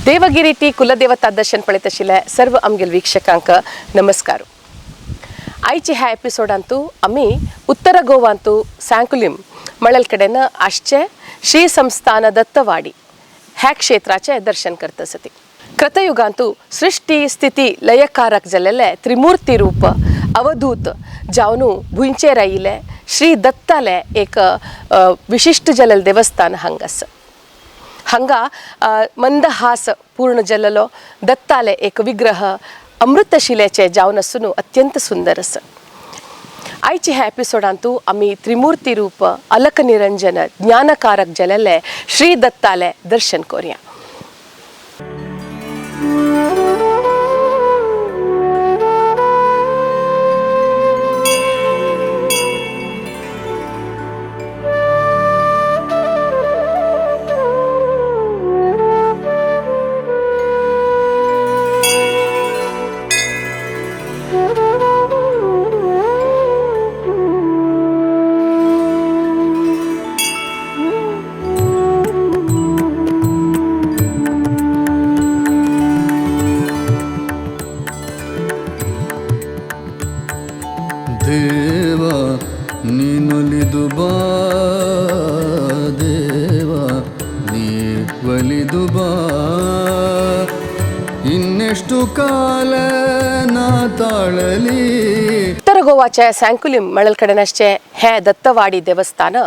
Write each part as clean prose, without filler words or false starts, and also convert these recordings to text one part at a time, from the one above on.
देवगिरीती कुलदेवता दर्शन पळयत आशिल्ले सर्व आमगेल वीक्षकांक नमस्कार. आयच्या ह्या एपिसोडांतू आमी उत्तर गोवांतू सांकुलीम मळल कडेन आसचे श्री संस्थान दत्तवाडी ह्या क्षेत्राचें दर्शन करता आसती. कृतयुगांतू सृष्टी स्थिती लयकारक जालेले त्रिमूर्ती रूप अवधूत जावनू भुंयचेर आयिल्ले श्री दत्ताले एक विशिश्ट जालेलें देवस्थान हांगा आसा. हांगा मंदहास पूर्ण जल्लो दत्ताले एक विग्रह अमृतशिलेचे जावन आसून अत्यंत सुंदर आसा. आयच्या ह्या एपिसोडांतू आमी त्रिमूर्ती रूप अलक निरंजन ज्ञानकारक जालेले श्री दत्ताले दर्शन करूया. ದೇವ ನೀನೊಲಿದು ಬಾ, ದೇವ ನೀ ಒಲಿದು ಬಾ, ಇನ್ನೆಷ್ಟು ಕಾಲ ನಾ ತಾಳಲಿ. उत्तर गोवाच्या सांकुलीम मळल कडेन आसचें हें दत्तवाडी देवस्थान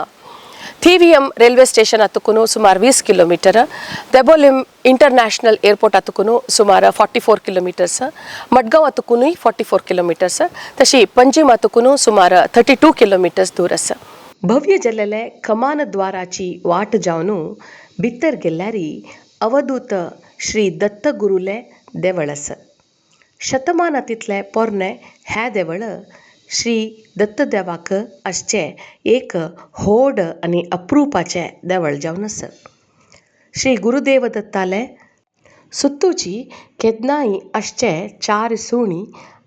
थिवियम रेल्वे स्टेशन आतुकून सुमार 20 किलोमिटर, देबोलीम इंटरनॅशनल एअरपोर्ट आतुकून सुमार 44 किलोमिटर्स, मडगांव आतुकूनय 44 किलोमिटर्स, तशी पंजीम आतुकून सुमार 32 किलोमिटर्स दूर आसा. भव्य जाल्लेले कमान द्वाराची वाट जावन भितर गेल्यारी अवधूत श्री दत्तगुरूले देवळ आसा. शतमाना तितले पोरणें हें देवळ श्री दत्तदेवाक आसचें एक व्हड आनी अप्रुपाचें देवळ जावन आसा. श्री गुरुदेव दत्ताले सुत्तूची केन्नाय आसचे 4 सुणी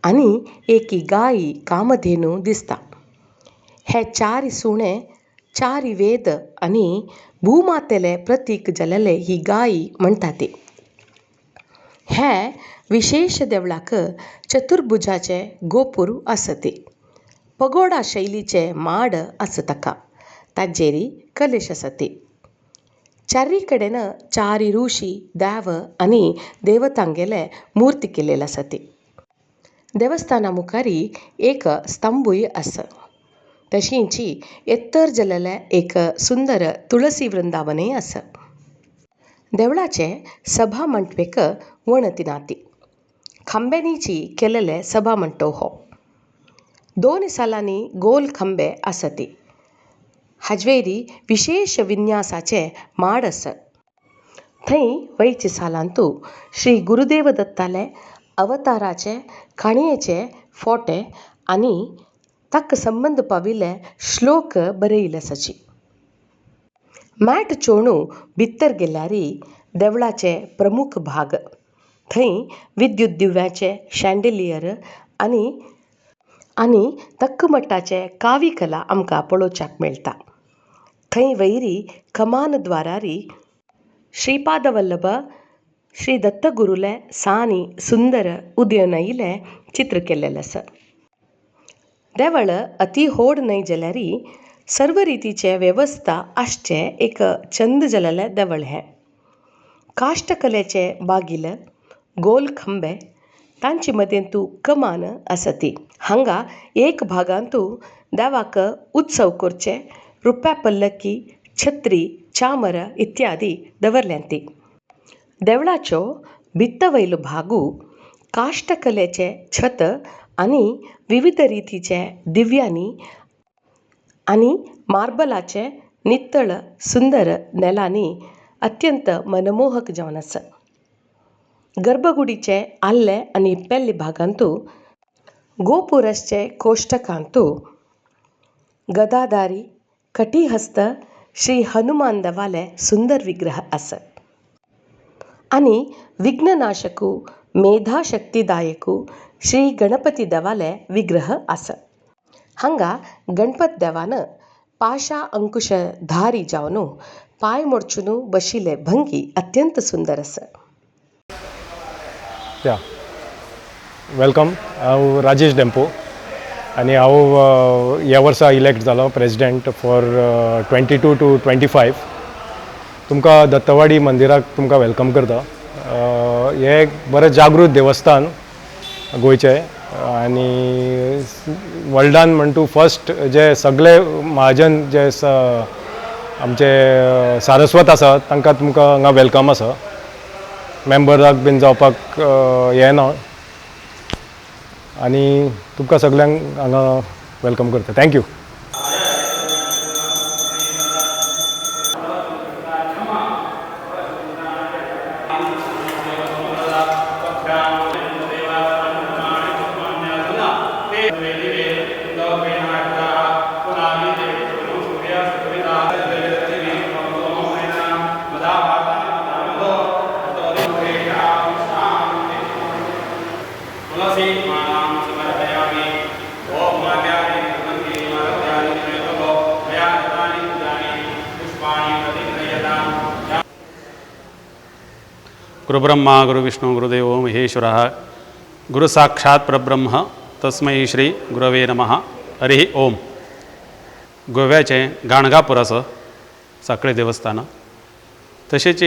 आनी एक गाय कामधेनू दिसता. हे 4 सुणे 4 वेद आनी भूमातेले प्रतीक जालेले ही गाय म्हणटा ती. हे विशेश देवळाक चतुर्भुजाचे गोपूर आसती. पगोडा शैलीचे माड आसा ताका, ताजेरी कलेश आसती. चारी कडेन 4 ऋषी देव आनी देवतांगेले मूर्ती केलेले आसती. देवस्थाना मुखारी एक स्तंभूय आसा. तशींची एत्तर जालेले एक सुंदर तुळसी वृंदावनय आसा. देवळाचे सभा मंटपेक वणती नाती खांब्यांनीची केलेले सभा मंटो हो. 2 सालांनी गोल खांबे आसती. हाजवेरी विशेष विन्यासाचे माड आसा. थंय वयचे सालांतू श्री गुरुदेव दत्ताले अवताराचे काणयेचे फोटे आनी ताका संबंद पाविल्ले श्लोक बरयले आसाची. मॅट चोणू भितर गेल्यारी देवळाचे प्रमुख भाग. थंय विद्युत दिव्याचे शँडेलियर आनी तक्कमट्टाचे कावी कला आमकां पळोवच्याक मेळटा. थंय वयरी कमान द्वारारी श्रीपादवल्लभ श्री दत्तगुरूले सानी सुंदर उदयनयिले चित्र केल्लेलें आसा. देवळ अती व्हड न्हय जाल्यारी सर्व रितीचे वेवस्था आसचें एक चंद जालेलें देवळ हें. काश्टकलेचे बागील गोल खंबे तांचे मदें तूं कमान आसती. हांगा एक भागांतू देवाक उत्सव करचे रुप्या पल्लकी छत्री चामर इत्यादी दवरल्यांती. देवळाचो भित्त वयलो भागू काश्टकलेचे छत आनी विविध रितीचे दिव्यांनी आनी मार्बलाचे नितळ सुंदर नेलांनी अत्यंत मनमोहक जावन आसा. गर्भगुडीचे आल्ले आनी पेल्ले भागांतू गोपुरसचे कोश्टकांतू गदाधारी कटिहस्त श्री हनुमान देवाले सुंदर विग्रह आसा. आनी विघ्ननाशकू मेधाशक्तिदायकू श्री गणपती देवाले विग्रह आसा. हांगा गणपत देवान पाशा अंकुश धारी जावन पांय मोडचून बशिल्ले भंगी अत्यंत सुंदर आसा. या welcome. हांव राजेश डेम्पो आनी हांव ह्या वर्सा इलेक्ट जालो president for 22 to 25. तुमकां दत्तवाडी मंदिराक तुमकां welcome करता. हें एक बरें जागृत देवस्थान गोंयचें आनी वर्ल्डान म्हण तूं फर्स्ट जे सगळे महाजन जे आमचे सारस्वत आसा, तांकां तुमकां हांगा welcome आसा. मेंबराक बीन जावपाक हें ना आनी तुमकां सगल्यांक हांगा welcome करता. Thank you. गुरुब्रह्मा गुरुविष्णु गुरुदेवो महेश्वरः, गुरुसाक्षात् परब्रह्म तस्मै श्री गुरवे नमः. हरि ओम. गोव्याचें गाणगापूर आसा साखळे देवस्थान. तशेंच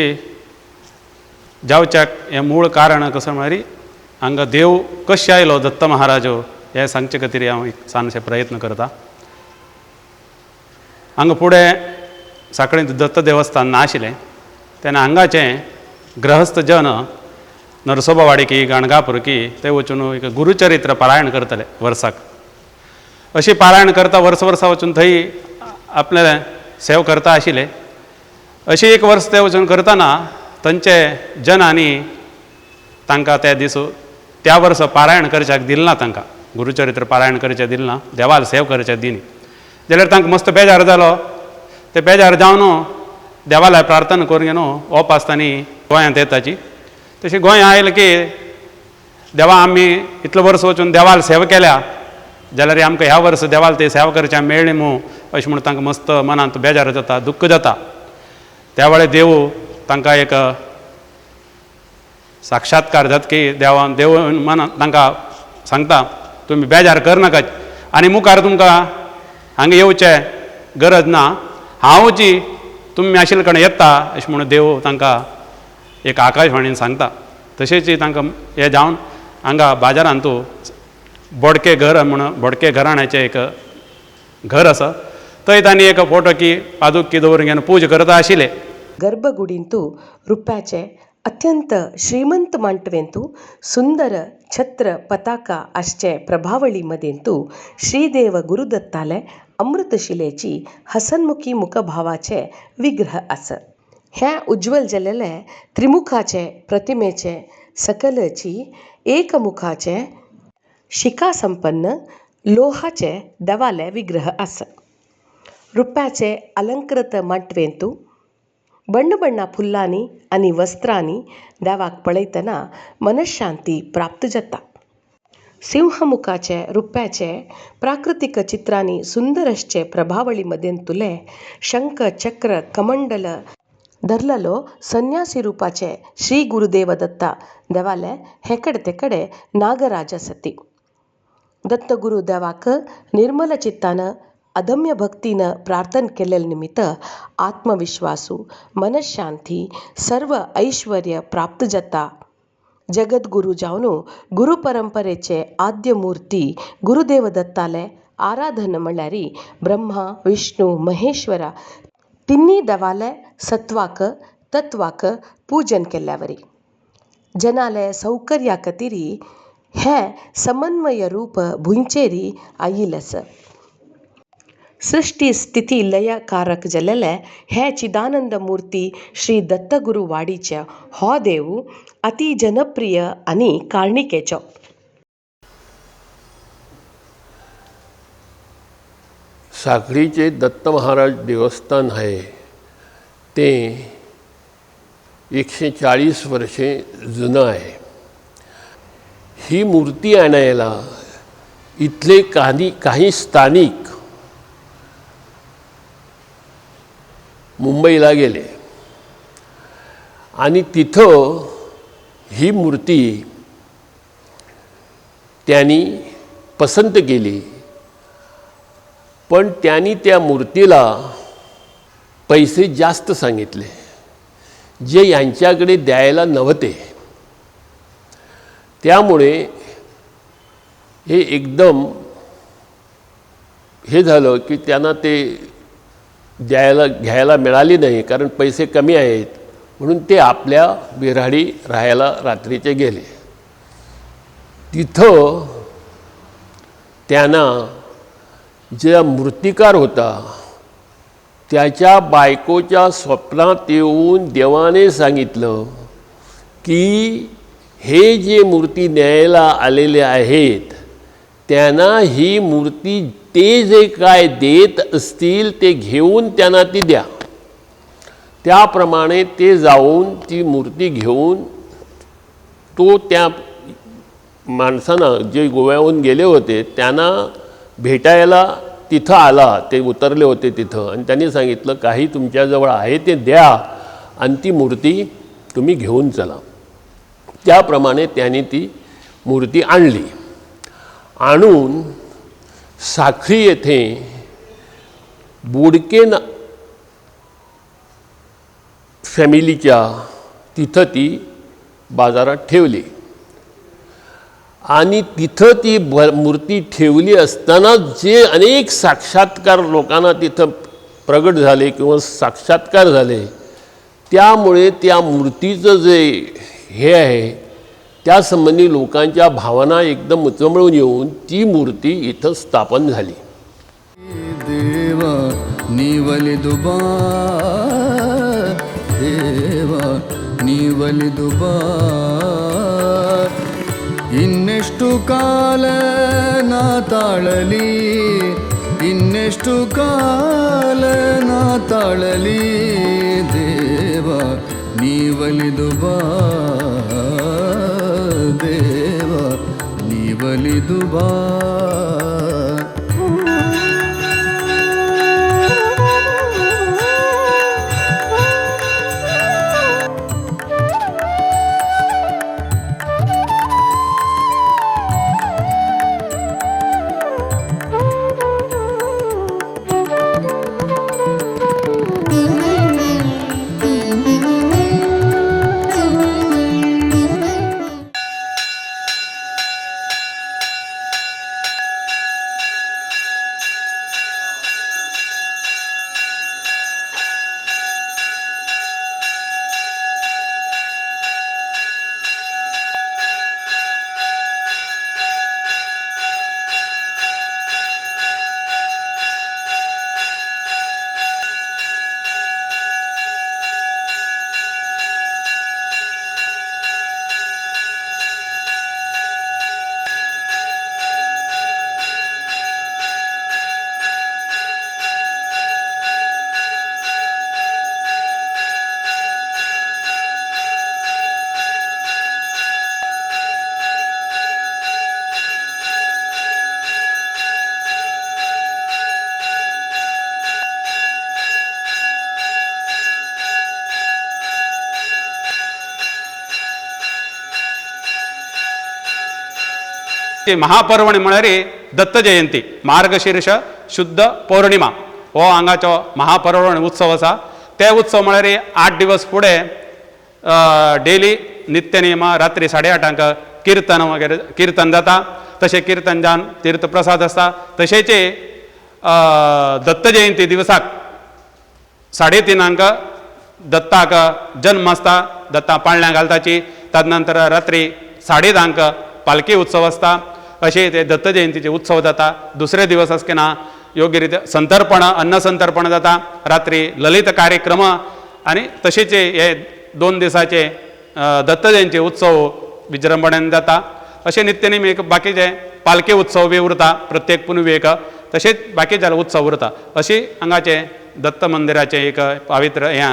जावच्याक हें मूळ कारण कसो म्हळ्यार हांगा देव कशें आयलो दत्त महाराज हें सांगचे खातीर हांव एक ल्हानशे प्रयत्न करता. हांगा फुडें साखळेंत दत्त देवस्थान नाशिल्लें तेन्ना हांगाचें गृहस्थ जन नरसोबावाडीकी गाणगापुरकी ते वचून एक गुरुचरित्र पारायण करतले वर्साक. अशी पारायण करता वर्स वर्सा वचून थंय आपले सेव करता आशिल्ले. अशी एक वर्स ते वचून करतना तांचे जनांनी तांकां त्या दीस त्या वर्सा पारायण करच्याक दिलें ना, तांकां गुरुचरित्र पारायण करचें दिलें ना, देवाल सेव करचें दिनी जाल्यार तांकां मस्त बेजार जालो. ते बेजार जावन देवाला प्रार्थना करून न्हू ओप आसतानी गोंयांत येताची. तशी गोंयांत आयलें की देवा आमी इतलो वर्स वचून देवाल सेवा केल्या जाल्यार आमकां ह्या वर्स देवाल ते सेवा करच्या मेळ्ळी मू अशें म्हणून तांकां मस्त मनांत बेजार जाता, दुख्ख जाता. त्या वेळार देव तांकां एक साक्षात्कार जाता की देवान देव मनांत तांकां सांगता तुमी बेजार करनाकात आनी मुखार तुमकां हांगा येवचें गरज ना, हांव जी तुमी आशिल्ले कडेन येता अशें म्हणून देव तांकां एक आकाशवाणीन सांगता. तशेंच तांकां हें जावन हांगा बाजारांत बोडके घर म्हूण बोडके घराण्याचें एक घर आसा, थंय तांणी एक फोटो की पादुकी दवरून घेवन पूजा करता आशिल्ले. गर्भगुडींतु रुप्याचे अत्यंत श्रीमंत मांटवेंतु सुंदर छत्र पताका आसचे प्रभावळी मदेंतु श्रीदेव गुरुदत्ताले अमृतशिलेची हसनमुखी मुखभावाचे विग्रह आस. हे उज्ज्वल जालेले त्रिमुखाचे प्रतिमेचे सकलची एकमुखाचे शिखा संपन्न लोहाचे देवाले विग्रह आस. रुप्याचे अलंकृत माटवेंतु बण्ण बण्णा फुल्लांनी आनी वस्त्रांनी देवाक पळयतना मनशांती प्राप्त जाता. सिंहमुखाचे रुप्याचे प्राकृतीक चित्रांनी सुंदर असचे प्रभावळी मदेंतुले शंख चक्र कमंडल धरलेलो संन्यासी रुपाचे श्री गुरुदेव दत्ता देवाले हेकडे तेकडे नागराज आसती. दत्तगुरु देवाक निर्मल चित्तान अदम्य भक्तीन प्रार्थना केल्ले निमित्त आत्मविश्वासु मनशांती सर्व ऐश्वर्य प्राप्त जाता. जगद्गुरु जावन गुरु परंपरेचे आद्य मूर्ती गुरुदेव दत्ताले आराधन म्हणल्यार ब्रह्मा विष्णु महेश्वरा तिन्ही देवाले सत्वाक तत्वाक पूजन केल्ल्यावरी जनाले सौकर्या खातीर हे समन्वय रूप भुंयचेरी आयिल्लें आसा. सृश्टी स्थिती लय कारक जालेले हे चिदानंद मूर्ती श्री दत्तगुरु वाडीचे हो देव अति जनप्रिय आनी कारणिकेचो. साखळीचे दत्त महाराज देवस्थान आहे ते 140 वर्षे जुनं आहे. ही मूर्ती आणायला इथले काही काही स्थानिक मुंबईला गेले आणि तिथं ही मूर्ती त्यांनी पसंत केली. पण त्यांनी त्या मूर्तीला पैसे जास्त सांगितले जे यांच्याकडे द्यायला नव्हते. त्यामुळे हे एकदम हे झालं की त्यांना ते द्यायला घ्यायला मिळाली नाही, कारण पैसे कमी आहेत म्हणून ते आपल्या बिऱ्हाडी राहायला रात्रीचे गेले. तिथं त्यांना जे मूर्तिकार होता त्याच्या बायकोच्या स्वप्नात येऊन देवाने सांगितलं की हे जे मूर्ती न्यायला आलेले आहेत त्यांना ही मूर्ती ते जे काय देत असतील ते घेऊन त्यांना ती द्या. त्याप्रमाणे ते जाऊन ती मूर्ती घेऊन तो त्या माणसांना जे गोव्याहून गेले होते त्यांना भेटायला तिथं आला. ते उतरले होते तिथं आणि त्यांनी सांगितलं काही तुमच्याजवळ आहे ते द्या आणि ती मूर्ती तुम्ही घेऊन चला. त्याप्रमाणे त्यांनी ती मूर्ती आणली. आणून साखळी येथे बोडके फॅमिलीच्या तिथं ती बाजारात ठेवली आणि तिथं ती मूर्ती ठेवली असताना जे अनेक साक्षात्कार लोकांना तिथं प्रगट झाले किंवा साक्षात्कार झाले, त्यामुळे त्या मूर्तीचं जे हे आहे त्यासंबंधी लोकांच्या भावना एकदम उचंबळून येऊन ती मूर्ती इथं स्थापन झाली. देवा नीवलिदु बा, देवा नीवलिदु बा, ಇನ್ನೆಷ್ಟು ಕಾಲ ನಾ ತಾಳಲಿ, ಇನ್ನೆಷ್ಟು ಕಾಲ ನಾ ತಾಳಲಿ, ದೇವ ನೀವಲಿದು ಬಾ, ದೇವ ನೀವಲಿದು ಬಾ. ती महापर्वणी म्हळ्यार दत्त जयंती, मार्गशीर्ष शुद्ध पौर्णिमा हो हांगाचो महापर्वणी उत्सव आसा. ते उत्सव म्हळ्यार 8 दिवस फुडें डेली नित्यनेम रात्री 8:30 कीर्तन वगैरे कीर्तन जाता. तशें कीर्तन जावन तीर्थप्रसाद आसता. तशेंच दत्त जयंती दिवसाक 3:30 दत्ताक जन्म आसता, दत्ता पाळण्या घालताची. तदनंतर रात्री 10:30 पालखी उत्सव आसता. अशें ते दत्त जयंतीचे उत्सव जाता. दुसरे दिवस आसतना योग्य रित्या संतर्पण अन्न संतर्पण जाता. रात्री ललित कार्यक्रम आनी तशेंच हे 2 दिसाचे दत्त जयंती उत्सव विजृंभणान जाता. अशें नित्यनेम एक बाकीचे पालखी उत्सव बी उरता प्रत्येक पुनवेक, तशेंच बाकीचे उत्सव उरता. अशी हांगाचे दत्त मंदिराचे एक पवित्र हे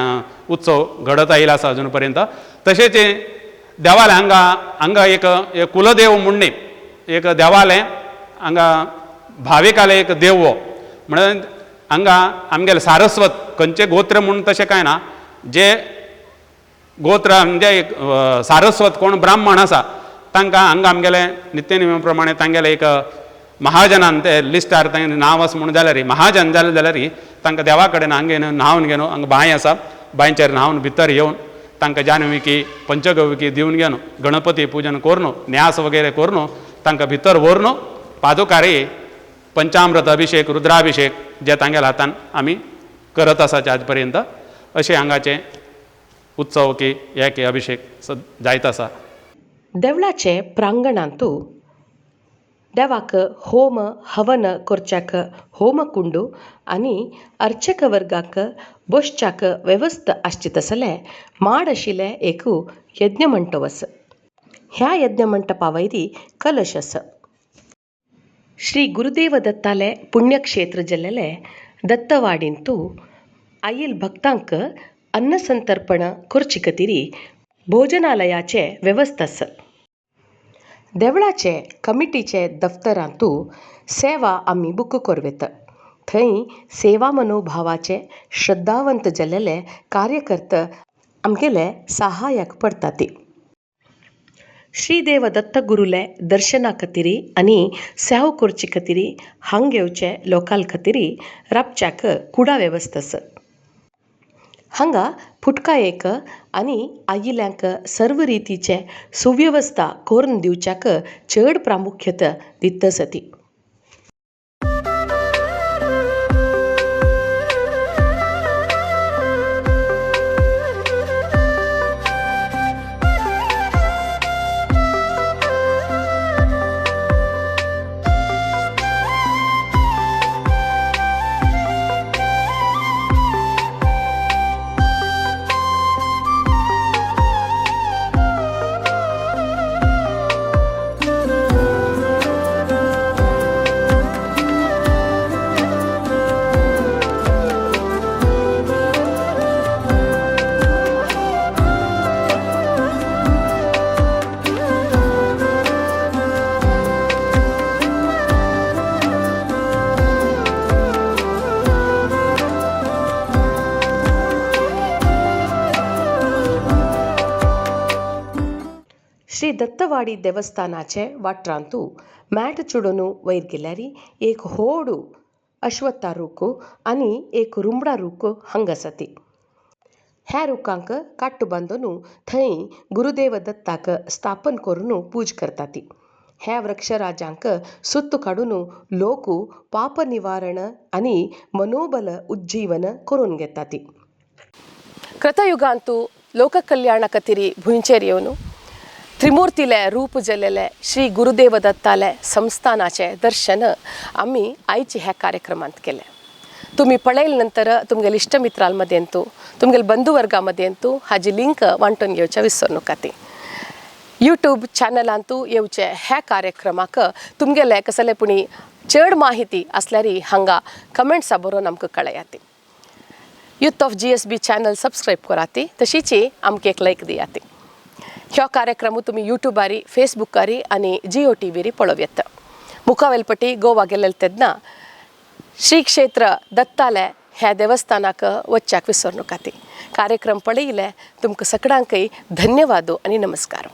उत्सव घडत आयिल्लो आसा अजून पर्यंत. तशेंच देवालय हांगा हांगा एक कुलदेव म्हूण न्ही, एक देवालय हांगा भाविकाले एक देव हो म्हणून हांगा आमगेले सारस्वत खंयचें गोत्र म्हूण तशें कांय ना, जे गोत्र म्हणजे एक सारस्वत कोण ब्राह्मण आसा तांकां हांगा आमगेले नित्य प्रमाणे तांगेले एक महाजनान ते लिस्टार तांगे नांव आसा म्हणून जाल्यार महाजन जाले जाल्यार तांकां देवा कडेन हांगा येवन न्हांवन घेवन हांगा बांय आसा बांयचेर न्हांवन भितर येवन तांकां जानविकी पंचगविकी दिवन घेवन गणपती पुजन करून न्यास वगैरे करून तांकां भितर व्हरून पादुकारी पंचामृत अभिषेक रुद्राभिषेक जे तांगेल्या हातान आमी करत आसाचे आज पर्यंत अशें हांगाचे उत्सव की हे की अभिषेक जायत आसा. देवळाचे प्रांगणांतू देवाक होम हवन करच्याक होमकुंडू आनी अर्चक वर्गाक बसच्याक वेवस्था आसची तसले माड आशिल्ले एक यज्ञमंटप आसा. ह्या यज्ञमंटपा वयरी कलश आसा. श्री गुरुदेव दत्ताले पुण्यक्षेत्र जल्लेले दत्तवाडींतू आयल भक्तांक अन्नसंतर्पण करचे खातीर भोजनालयाचे वेवस्था आसा. देवळाचे कमिटीचे दफ्तरांतू सेवा आमी बूक करवेत. थंय सेवा मनोभावाचे श्रद्धावंत जाल्लेले कार्यकर्ते आमगेले सहाय्याक पडटा. श्रीदेव दत्तगुरूले दर्शना खातीर आनी सेवा करचे खातीर हांग येवचे लोकां खातीर राबच्याक कुडा वेवस्था आसा. हांगा फुटकायेक आनी आयिल्ल्यांक सर्व रितीचे सुवेवस्था करून दिवच्याक चड प्रामुख्यता दिता आसा. श्री दत्तवाडी देवस्थानाचे वाठारांतू मॅट चुडोन वयर गेल्यार एक होडू अश्वत्था रूख आनी एक रुमडा रूख हांगा आसा. ती ह्या रुखांक काट्टू बांदून थंय गुरुदेव दत्ताक स्थापन करून पूज करतात. ह्या वृक्षराजांक सुत्त काडून लोक पाप निवारण आनी मनोबल उज्जीवन करून घेतात. कृतयुगांतू लोककल्याण खातीर भुंयचेर येवन त्रिमूर्तीले रूप जलेले श्री गुरुदेव दत्ताले संस्थानाचे दर्शन आमी आयचे ह्या कार्यक्रमांत केले. तुमी पळयले नंतर तुमगेले इश्टमित्रांमदेंतू तुमगेले बंधुवर्गामदेंतू हाजी लिंक वांटून घेवच्या विसरू नका. यूट्यूब चॅनलांतू येवचे ह्या कार्यक्रमाक तुमगेले कसले पुणी चड माहिती आसल्यार हांगा कमेंट्सा बरोवन आमकां कळयात. Youth of GSB channel subscribe कराती तशीच आमकां एक लायक दियाती. ह्यो कार्यक्रम तुमी यूट्यूबारी फेसबुकारी आनी जिओ टीव्हीरी पळोवं येता. मुखावेलपटी गोवा गेल्ले तेन्ना श्री क्षेत्र दत्ताले ह्या देवस्थानाक वच्च्याक विसरू नका. कार्यक्रम पळयले तुमकां सगळ्यांकय धन्यवाद आनी नमस्कार.